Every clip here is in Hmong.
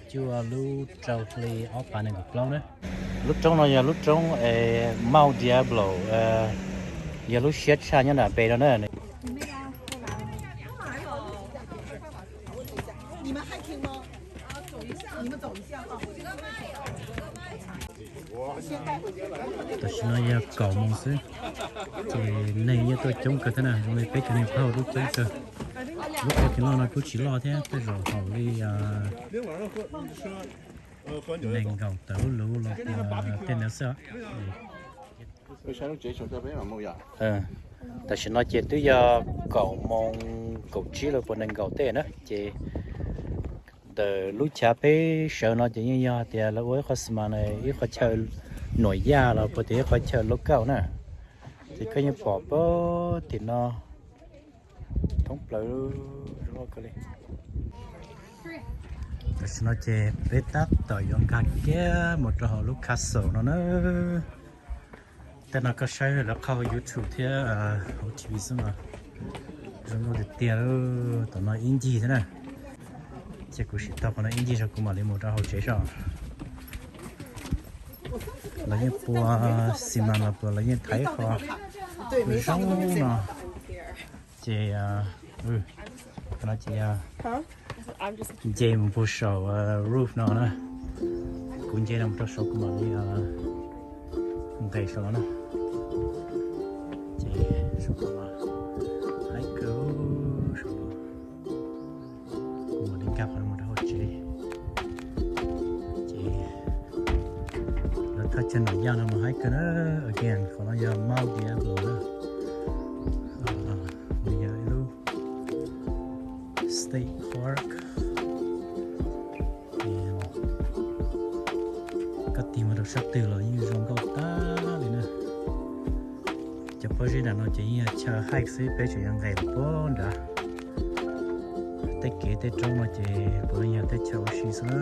Cuaj lub rau hli ob phav nees nkaum plaub na. Lub roob no yog lub roob Mount Diablo, yog lub siab tshaj nyob nram pem no na. Tam sim no yog kaum moos xwb, ces neeg yeej tuaj coob kawg thiab na, zoo li peb caug neeg plaub lub coob kawg. Lub parking lot no kuj tsis loj thiab, tej zaum haum li nees nkaum tawm lub luv los tej ntawd xwb. Tam sim no ces twb yog kaum moos kaum tsib los puas nees nkaum tej na, ces ntawm lub chav peb sawv no ces yeej yog hais tias lawv ua ib qho xi mas, ib qho chaw nuam yaj los puas tias ib qho chaw local na. Ces koj yeej pom pab tim no thoob plaws zoo li. Tam sim no ces peb tab tom yuav nkag kiag mus rau hauv lub castle no na. Tej no koj saib lawv qhov hauv YouTube thiab hauv T V xwb mas zoo nkauj tiag tiag. Tom no ib ncig thiab na, ces kuv sim taug qhov no ib ncig tso kuv mam li mus rau hauv tsev tso. Lawv yeej pua xi mas los puas lawv yeej thaiv qhov zoo no. Ces no ces nce mus puag saum roof no na. Kuv nce no mus rau saum kuv mam li nqes saum no na. Ces saum no mas haib kawg saum no. Kuv mam li nkag qhov no mus rau hauv tsev. Ces lawv thaj chaw nuam yaj no mas haib kawg na. Again, qhov no yog Mount Diablo na. Nws yog ib lub state park. Koj tig mus rau sab twg los yeej zoo nkauj tag li na. Cov pob zeb nram no ces yeej yog chaw hike xwb, peb tseem yuav nqes puag nrad. Tej kev tej roob no ces puav leej yog tej chaw ua si xwb na.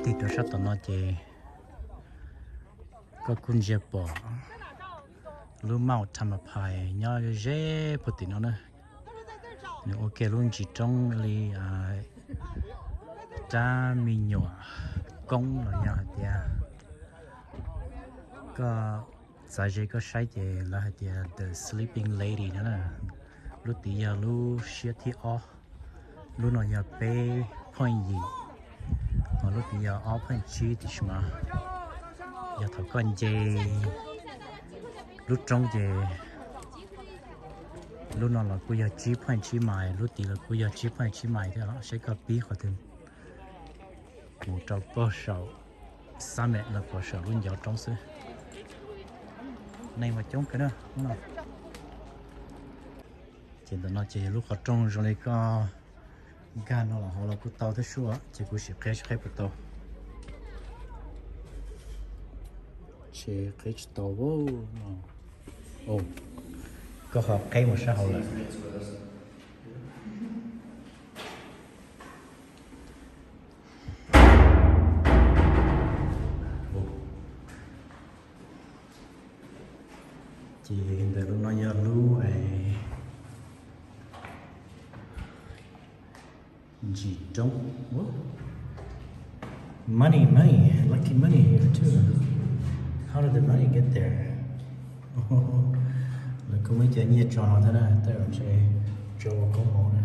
Tig rau sab tom no ces koj kuj ntsia pom lub Mount Tamalpais nyob ze puag tim no na. Nws ua kiag lub ntsis roob li rab me nyuam koob los yog hais tias koj txav ze koj saib ces lawv hais tias the sleeping lady no na. Lub tid yog lub siab thib ob. Lub no yog peb point yim, ho lub tid yog ob point tsib, tiam sis mas yog thaum koj nce lub roob ces lub no los kuj yog tsib point tsib mais, lub tid los kuj yog tsib point tsib mais thiab los saib koj pib qhov twg mus rau puag saum summit los puag saum lub ncov roob xwb. Neeg mas coob kawg na. Ces ntawm no ces yog lub qhov rooj zoo li koj nkag no los hauv los kuj tau thiab sua, ces kuv sim qhib seb qhib puas tau. Ces qhib tsis tau. Koj ho qhib mus sab hauv lawm. Ces ntawm lub no yog lub ntsis roob. Money, money, lucky money here too. How did the money get there? Lawv kuj muaj ib co nyiaj tso no thiab na, tej zaum ntshe tso ua koob hmoov na.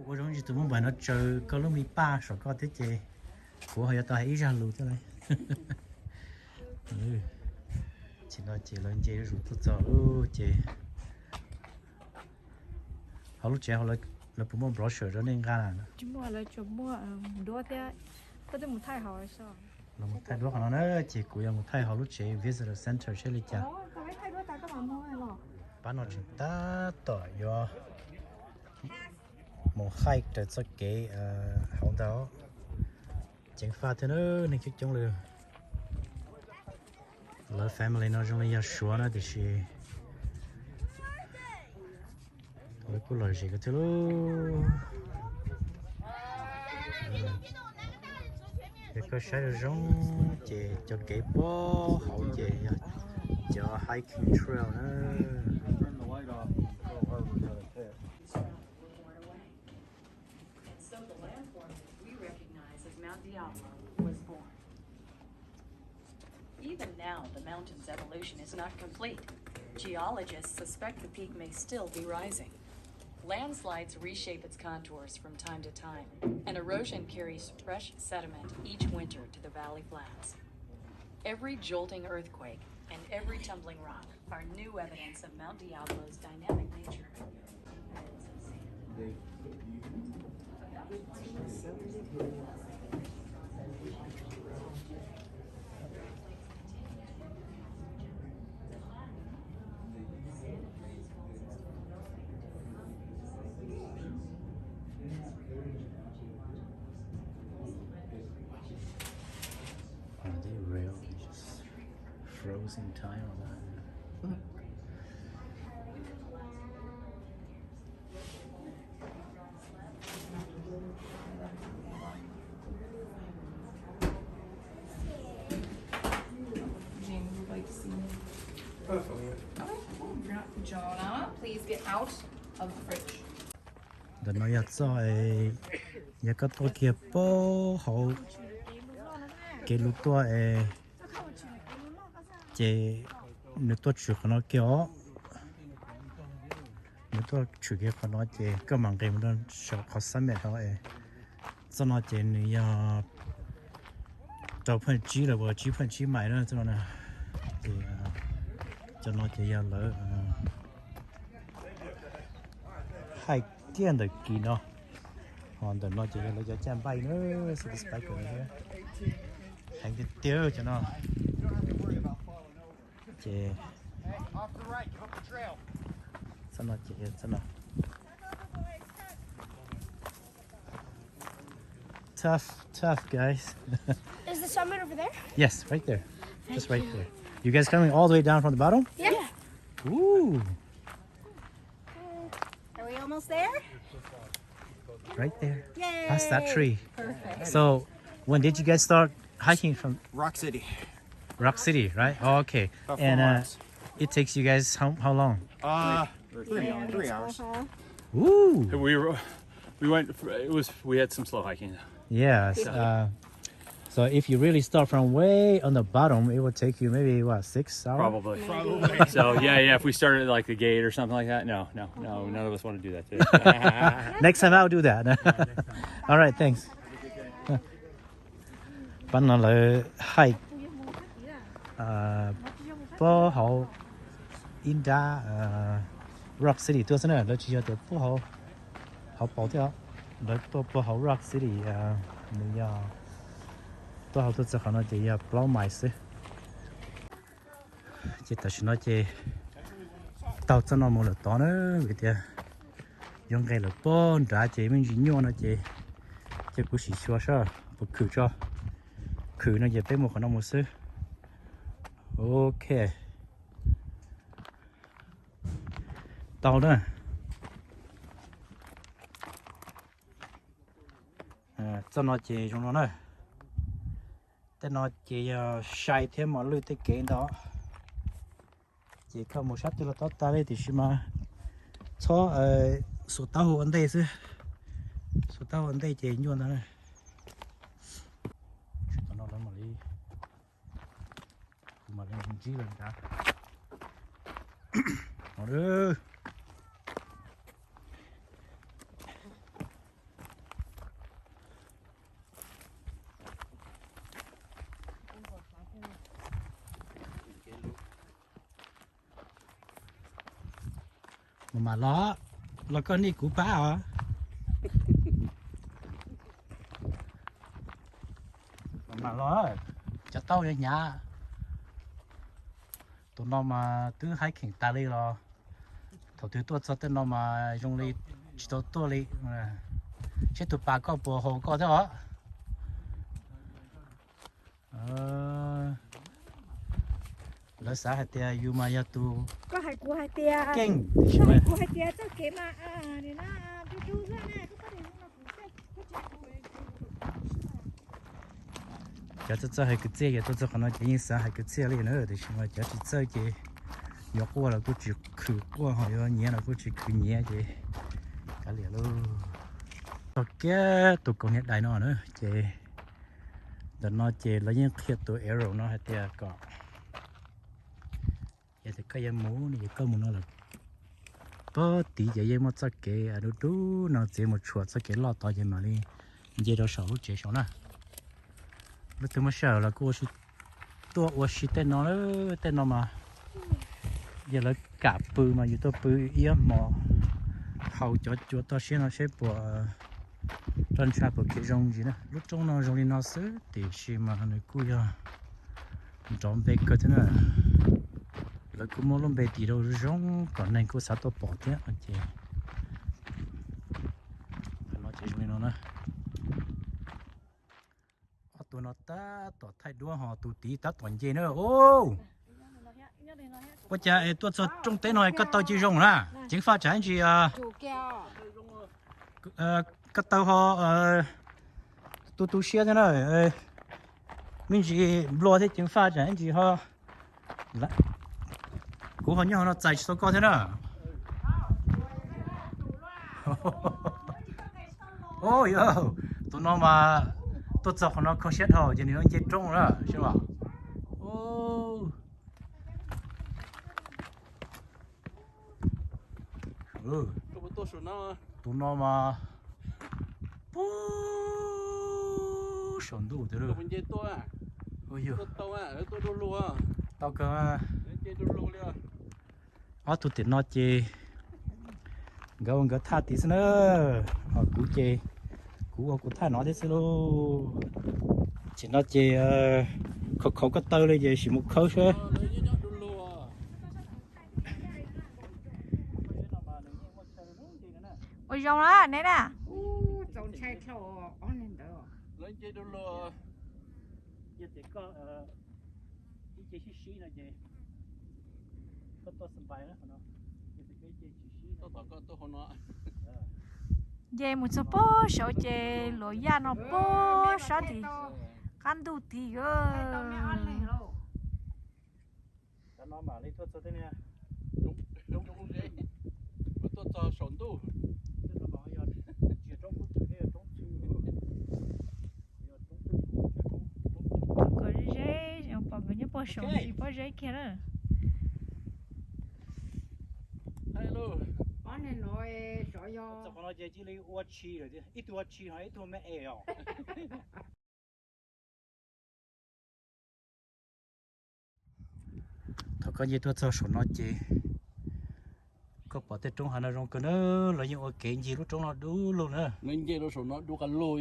Ua zoo ntsis tus muaj npaim no tsaws koj lub me paj saum koj thiab ces kuv ho yuav tau hais ib zaj lus thiab lauj. Ces no ces lawv nce zuj zus tuaj txog lawm ces hauv lub tsev lawv puas muaj brochure rau nej nqa na? Tsis muaj, lawv tsuas muaj duab thiab. Koj twb mus thaij hauv los? Los mus thaij duab qhov no na, ces kuv yuav mus thaij hauv lub tsev visitor center seb li cas. Pab no tseem tab tom yuav mus hike raws txoj kev hauv ntawd. Ceev faj thiab na, neeg coob coob li. Lawv family no zoo li yog Suav na tiam sis lawv kuj lom zem kawg thiab lauj. Yog koj saib zoo zoo ces cov kev puag hauv ces yog cov hiking trail na. And so the landform that we recognize as Mount Diablo was born. Even now, the mountain's evolution is not complete. Geologists suspect the peak may still be rising. Landslides reshape its contours from time to time, and erosion carries fresh sediment each winter to the valley flats. Every jolting earthquake and every tumbling rock are new evidence of Mount Diablo's dynamic nature. Are they real? Just frozen time. Jane, would like to see me. Okay, cool. If you're not pajamas, please get out of the fridge. Ntawm no yog txoj, yog koj tuaj kiag puag hauv kev lug tuaj es ces nws tuaj tshwm qhov no kiag os. Nws tuaj tshwm kiag qhov no ces koj mam nqis mus rau saum qhov summit hauv es txoj no ces nws yog rau pheej tsib los puas tsib pheej tsib mais na txoj no. Ces cov no ces yog lawv hais kiag ntawm kis no, ho ntawm no ces yog lawv cov caj npaij na, xwb spiker na thiab. Heev tiag tiag cov no. Ces txoj no ces yog txoj no. Tough, tough, guys. Is the summit over there? Yes, right there. Just right there. You guys coming all the way down from the bottom? Yeah. Ooh. Are we almost there? Right there. Yay. Past that tree. Perfect. So, when did you guys start hiking from? Rock City. Rock City, right? Oh, okay. About four miles. And uh, it takes you guys how, how long? Uh, three, three hours. Ooh. We were, we went. It was, we had some slow hiking. Yes. Uh, so if you really start from way on the bottom, it will take you maybe what, six hours? Probably. Probably. So yeah, yeah. If we started at like the gate or something like that, no, no, no. None of us want to do that today. Next time I'll do that. All right, thanks. Pab no lawv hais puag hauv ib nrab Rock City tuaj xwb na, lawv tsis yog tias puag hauv, hauv paus thiab os. Lawv tuaj puag hauv Rock City, nws yog tuaj hauv tuaj txog qhov no ces yog plaub mais xwb. Ces tam sim no ces taug txoj no mus lawm tod na, vim tias yuav nqes lawm puag nrad ces me ntsis nyuaj no ces, ces kuv sim xyuas saib puas khwm tso. Khwm no ces peb mus qhov no mus xwb. Ok. Tau na. Txoj no ces zoo no na. Tej no ces yog sai thiab mos lwj tej kev ntawd. Ces koj mus sab twg los tau tas li tiam sis mas txhob xuas taub hau ua ntej xwb. Xuas taub hau ua ntej ces nyuaj ntag. Tsis tau no lawv mam li, kuv mam li ntsib lawv nrad. Mas mam los, los koj nim kuv pab os. Mam mam los, cov taub hnyav. Tus no mas twb hiking tas li los thaum twg tuaj txog tej no mas zoo li tsis tau tuaj li. Seb tus pas koj puas haum koj thiab os. Lawv xav hais tias yus mas yog tus, koj hais kuv hais tias, keej, koj hais kuv hais tias txoj kev mas, cov txawj txawj hais kwv txhiaj ces tuaj txog qhov no ces yeej xav hais kwv txhiaj li na, tiam sis mas cov tsis txawj ces yuav quaj los kuj tsis khwv quaj, ho yuav nyiav los kuj tsis khwv nyiav ces kav liam lauj. Txog kiag tus kaus hniav dais no na ces ntawm no ces lawv yeej qhia tus arrow no hais tias kom, yog tias koj yuav mus no ces koj mus no lawm. Pog tid ces yeej muaj txoj kev dub dub no txiav mus tshuam txoj kev loj tod ces mam li nce rau saum lub tsev saud na. Leej twg muaj sij hawm los kuj ua si, tuaj ua si tej no, tej no mas yog lawv kam pw mas yus tuaj pw ib ob hmos, haus cov cua toj siab no seb puas roj ntsha puas khiav zoo ntsis na. Lub roob no zoo li no xwb tiam sis mas nws kuj yog nrov npe kawg thiab na. Lawv kuj muab lub npe tis rau zoo kom neeg kuj xav tuaj pom thiab no ces, no ces zoo li no na. Ob tug no tab tom thaij duab ho tus tid tab tom nce na. Ua cas es tuaj txog rooj teb no koj tau ci zoo na? Ceev faj tsam ntsis, koj tau ho tu tu siab thiab na. Me ntsis nplua thiab ceev faj tsam ntsis ho. Kuv ho nyob hauv no txais tsis tau koj thiab na. Tus no mas tuaj txog qhov no kho siab dhau ces nws nce roob na sib mas. Tus no mas pub saum ntuj tiag. Tau kawg. Ob tug tim no ces nkawd ua nkawd thaj tid xwb na, ho kuv ces kuv ua kuv thaj no thiab xwb lauj. Tim no ces khov khov ko taw li ces sim mus khawb seb. Ua zoo na neb na. Txaus ntshai dhau ob neeg ntawd. Lawv nce rau los. Yog tias koj ib ce sib sib no ces koj tuaj xas npais na qhov no. Yog tias koj ib ce tsis sib no, nce mus txog pob saud ces luam yaj no pob sab tid, qab ntuj tid. Cov no mam li tuaj txog tej niag roob, tuaj txog saum ntuj. Tej no mas yog tsis yog roob kub twm thiab yog roob tsw, yog roob tsw, roob tsw. Kom ze, pom nkawd nyob puag saum ntsis pob zeb kiag na. Txog qhov no ces cia li ua tshis lawm, ib tug ua tshis ho ib tug me es os. Thaum koj nce tuaj txog saum no ces koj pom tej roob hav no zoo kawg na, lawv yeej ua kev ncig lub roob no dub lug na. Nce rau saum no dub qab lug.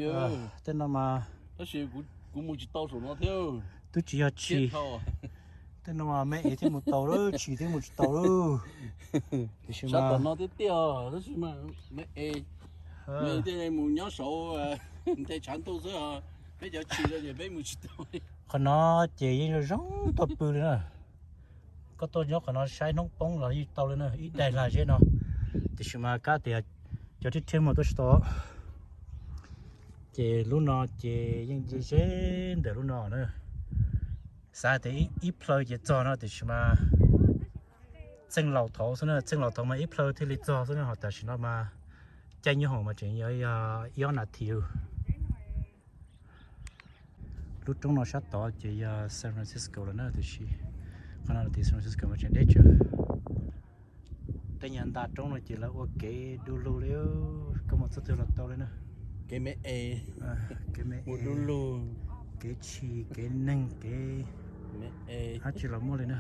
Tej no mas tab sis kuv mus tsis tau saum no thiab. Twb tsis yog tshis, tej no mas me es thiaj mus tau lawm, tshis thiaj mus tsis tau lawm. Tiam sis sab tom no tiag tiag, tab sis mas me es, me thiaj mus nyob saud nthe tshav ntuj xwb, peb cov tshis ces peb mus tsis tau. Qhov no ces yeej zoo zoo tuaj pw li na. Koj tuaj nyob qhov no saib hnub poob los yeej tau li na, ib daig lag zeb no. Tiam sis mas kab tias cov rhiab rhiab mas tuaj tsis tau. Ces lub no ces yeej ze ze ntawm lub no na. Xav tias ib plhaw ces txog no tiam sis mas txheej laus thaud xwb na, txheej laus thaud mas ib plhaw thiaj li txog xwb na, ho tam sim no mas caij nyuj hoom mas tseem yog ib ob nas this. Lub roob no sab tod ces yog San Francisco lawm na, tiam sis qhov no tim San Francisco mas tseem deb tsawv. Tej nyuag nta roob no ces lawv ua kev du lug li, koj mus txog twg los tau li na. Kev me es, kev me es, kev tshis, kev neeg, kev dab tsi los muaj li na.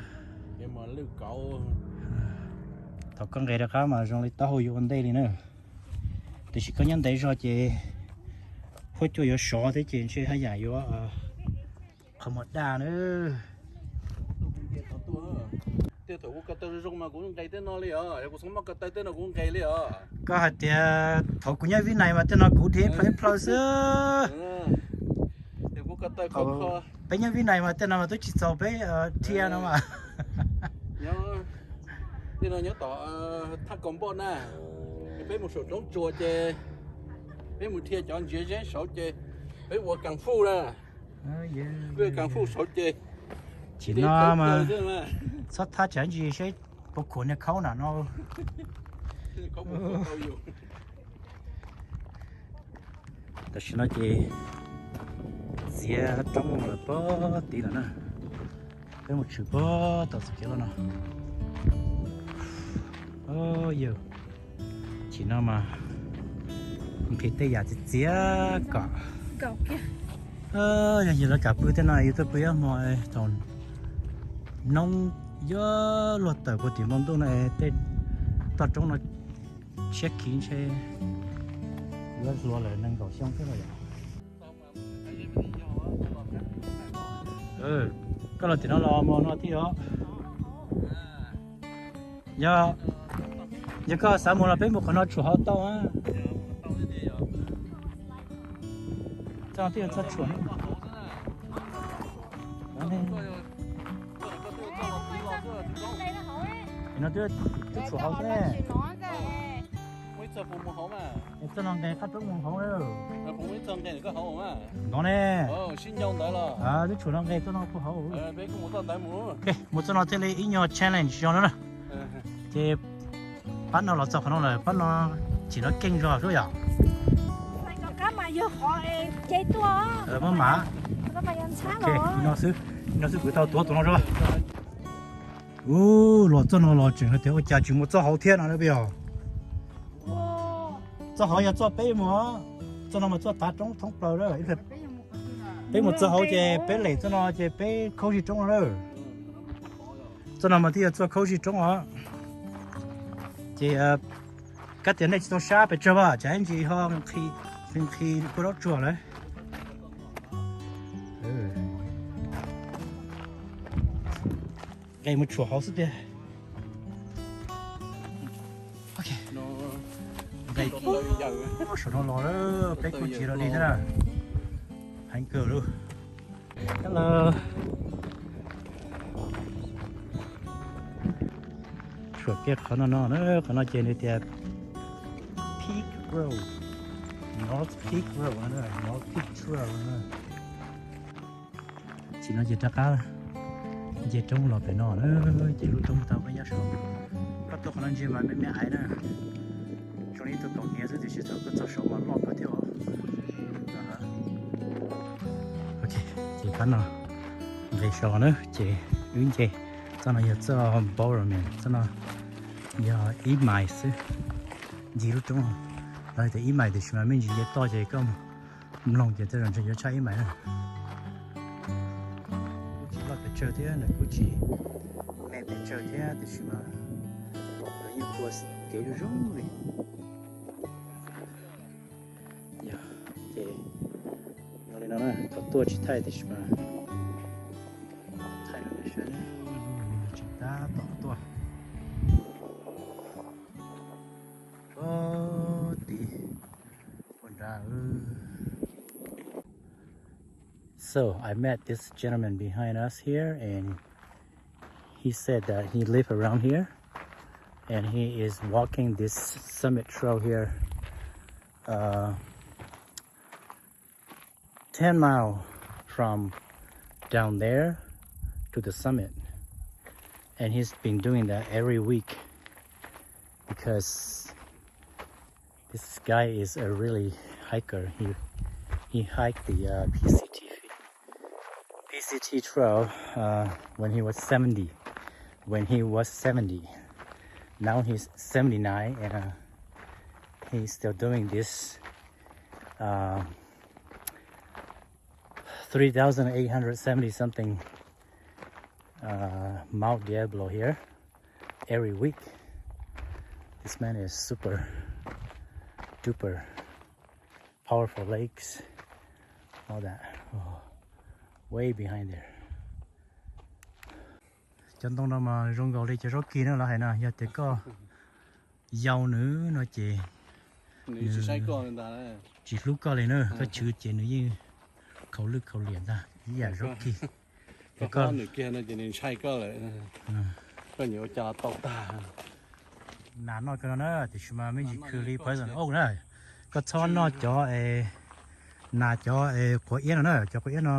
Thaum koj nqes rov qab mas zoo li taub hau yuav ua ntej li na. Tiam sis koj nyob ntev zog ces huab cua yuav sov thiab ces ntshe haj yam yuav qhov muag daj na. Tej thaum kuv ko taw zoo mas kuv nqes tej no li os, yog kuv txhob muaj ko taw tej no kuv nqes li os. Koj hais tias thaum kuv nyob Vib Nais mas tej no kuv dhia ib plhaw ib plhaw xwb. Peb nyob Vib Nais mas tej no mas twb tsis txaus peb dhia no mas. Tej no nyob tom thaj Kaus Npoj na, peb mus saum roob tsuas ces peb mus dhia cov ntsiav zeb saud ces peb ua kung fu na, peb ua kung fu saud ces. Chim no mas txhob thab tsam ntsis seb puas khuam niag khaub na no. Tam sim no ces txiav roob lawm pob tid lawm na, peb mus tshwm pob tom txoj kev loj no. Yog, chim no mas nqhis tej yam txiav txiav kom, yog yim lawv kam pw tej no yus tuaj pw ib hmo thaum noob yuav luag tawm puag tim npoo ntuj no, tej toj roob no tshiab khiv ntshe yuav hluas lawm nees nkaum xyoo xwb los yom. Koj los tim no los mos no thiab os. Yog, yog koj xav mus los peb mus qhov no tshuam hauv tau. Txoj no twb yog txoj tshuam. No twb, twb tshuam hauv xwb ne. Txoj no nqes qab roob mus hauv lawm. No ne. Twb tshuam no nqes txoj no puag hauv. Mus txoj no thiaj li ib nyuag challenge zog no na. Ces pab no los txog qhov no lawm, pab no chim no keej zog xwb yom. Muab mam. No xwb, no xwb kuv tau tuav tus no zog. Ub, los txoj no los tseem hais tias ua cas tsis mus txoj hauv thiab no na peb yog. Txoj hauv yog txoj peb mus, txoj no mas txoj tav roob thoob plaws lawm. Peb mus txoj hauv ces peb lem txoj no ces peb khaub zig roob no lawm. Txoj no mas twb yog txoj khaub zig roob os. Ces kab tias nej tsis tau sab pes tsawg vas tsam ib ntsis ho nqhis kua zaub tsuag lawm. Nqes mus tshuam hauv xwb tiag. Nqes saum no los lawm peb kuj tsis los li thiab na. Heev kawg lauj. Hello. Tshuam kiag qhov no no, qhov no ces nws tias Peak Road, North Peak Road, North Peak Trail. Tsis no ces rov qab nce roob los pem no na, ces lub roob tau peb nyob saud. Koj tuaj qhov no ntsia mas me me aiv na, zoo li ib tug kaus hniav xwb tiam sis thaum koj txog saud mas loj kawg thiab os. Ok, ces pab no nqes saud na ces wb nce. Txoj no yog txoj Borromir, txoj no yog ib mais xwb. Ncig lub roob, lawv hais tias ib mais tiam sis mas me ntsis nce toj ces koj mloog ces tej zaum ntshe yuav tshaj ib mais na. Kuj tsis loj pes tsawg thiab nws kuj tsis me pes tsawg thiab tiam sis mas nws yeej ua kev zoo zoo li. Yog ces no li no na, thaum tuaj tsis thaij tiam sis mas thaij rau nej saib, tsis tab tom tuaj. Tid ua nrad. So I met this gentleman behind us here, and he said that he live around here, and he is walking this summit trail here, uh, ten mile from down there to the summit, and he's been doing that every week because this guy is a really hiker. He he hiked the uh, P C T P C T trail uh, when he was seventy. When he was seventy, now he's seventy-nine, and uh, he's still doing this uh, three thousand eight hundred seventy something uh, Mount Diablo here every week. This man is super duper powerful legs, all that. Oh, way behind there. Cov ntoo no mas zoo nkaus li cov zaub kig na lawv hais na, yog tias koj yau nws no ces nws tsis hlub koj li na, koj chwv ces nws yeej khaus lwj khaus liam ntag ib yam zaub kig. Koj ntshai koj lawm. Koj nyuam ua cas tau tag. Nas noj kawg no na, tiam sis mas me ntsis khwv li poison oak na. Koj txhob noj cov es, nas cov es quav iab no na, cov quav iab no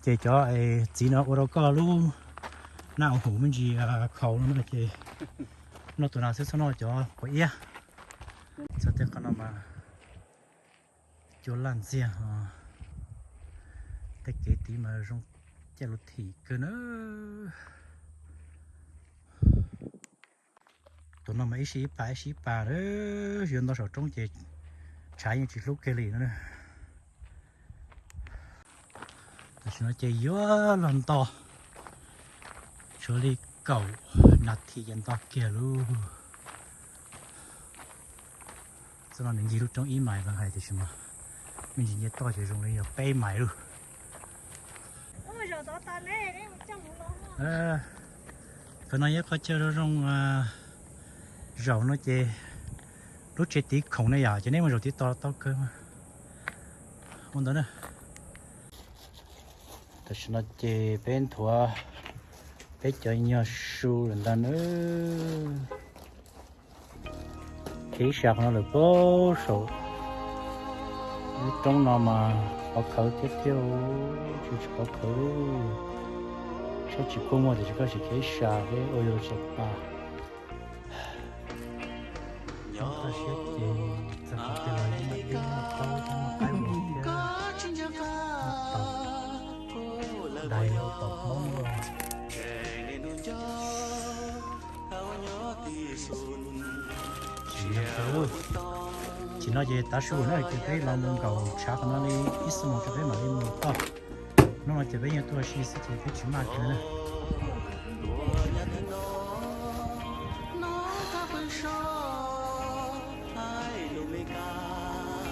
ces cov es txiv no ua rau koj lub naj ua hum me ntsis khaus no na ces noj tus nas xwb, txhob noj cov quav iab. Txog tej qhov no mas cua laj ntxiag os. Tej kev tid mas zoo caij lub thim kawg na. Tus no mas ib sij ib pas ib sij ib pas, yuav nto saum roob ces tshav yeej tsis hlub kiag li no. Tam sim no ces yuav los nto, tshuav li kaum nas this ces nto kiag lauj. Txoj no nws ncig lub roob ib mais lawv hais tiam sis mas me ntsis nce toj ces zoo li yog peb mais lauj. Qhov no yog qhov chaw zoo zoo, zaum no ces lub tsev tiv khoom ne yom, ces neb mus zaum tiv toj tau kawg ua ntawd na. Tam sim no ces peb nthuav peb cov nyuag su lawm ntag na. Khiav ib sab qhov no lawm puag saum lub roob no mas qhov khawv thiab thiab, tsis tsis qhov khawv. Saib tsis pub muaj tiam sis koj sim khiav ib sab peb ua yuav tsis pa. Nyob toj siab ces txog qhov twg los yeej muaj dib muaj taub thiab muaj qaib ua thiab, muaj taum dais taum hmoob ua. Tsis no ces tav su na ces peb los mus nkaum tshav qhov no li ib xuab moos ces peb mam li mus toj. Hnub no ces peb yeej tuaj ua si xwb ces peb tsis maj kiag na.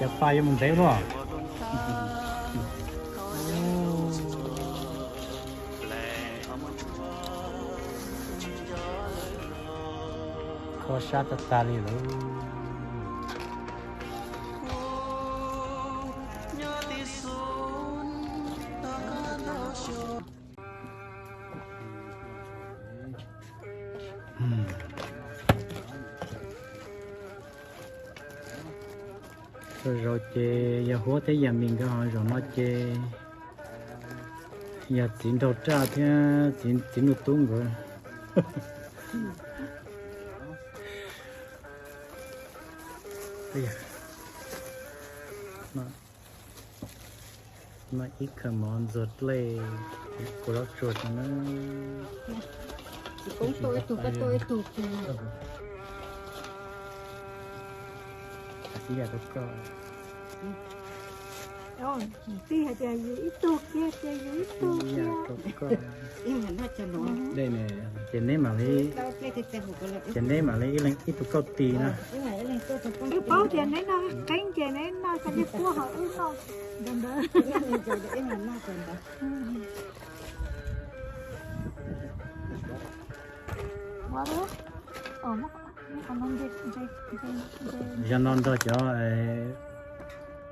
Cov paj yuav mus ntev luaj. Kho sab tag tag li lauj. Zaum zaum ces yog Huab thiab Yam Mis nkawd ho zaum no ces yog txiv nraug raj thiab txiv, txiv nuj tub nkawd. No ib khaws mov ntxuag dlej, kuv zaub tsuag rau na. Txiv koob tuaj ib tug, koj tuaj ib tug. Txiv yam rau koj. Tij hais tias yus ib tug kiag ces yus ib tug kiag. Dej ne, ces neb mam li, ces neb mam li ib leeg ib tug kauj tis na. Wb paub tias neb noj qeeb ces neb noj cov niag puab ho wb noj ntawd. Zaum no nrog cov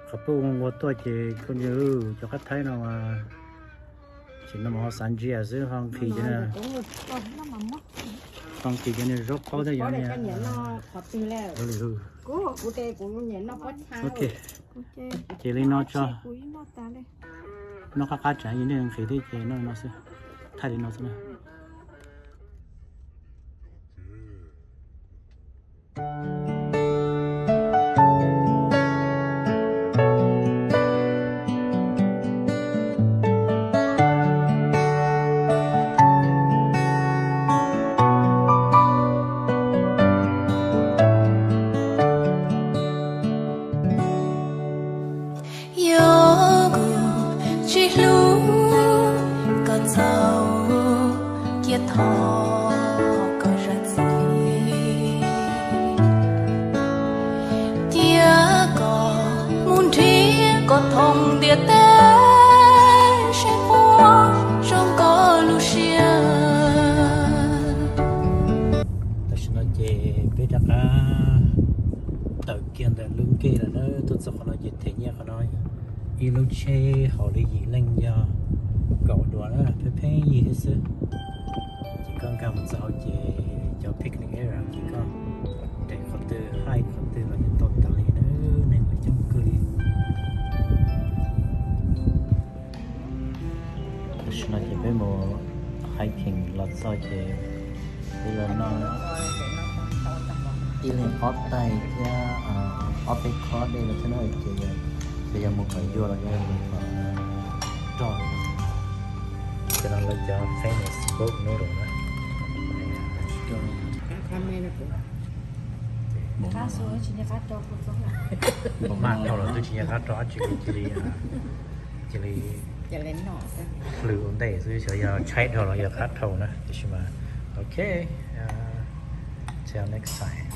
qhov puj ua tuaj ces kuj cov qab thaib no mas tsis no mas ho xav ntsia xwb ho nqhis cov, ho nqhis cov niag zaub qaub thiab cov niag. Ok, ces li no tso. Noj qab qab tseem yog nej nqhis thiab ces noj li no xwb, thaij li no xwb na. Yog kuv tsis hlub koj txaus, cia thov koj zam txim. Cia koj mus nrhiav koj thooj ntiaj teb, saib puas zoo koj lub siab. Tam sim no ces peb rov qab tawm kiag ntawm lub nkej lawm na, tuaj txog qhov no ces them nyiaj qhov no. Ib lub tsheb haum li yim leej yog kaum duas na, pheej pheej yig thiab xwb. Ces Koj nkag mus txog hauv ces cov picnic area ces koj nres qhov twg hike qhov twg los yeej tau tas li na, neeg mas coob kawg li. Tam sim no ces peb mus hiking los txog ces peb los noj ib leeg ob tais thiab ob peb khob dej los thiab na, ces yog mus kom yuag los yog mus kom rog. Cov no lawv cov famous boat noodle na. Maj dhau los twb tsis nco qab rau dab tsi li, cia li, cia li hlwv ua ntej xwb, xyov yog tshaib dhau los yog qab dhau na, tiam sis mas ok. Till next time.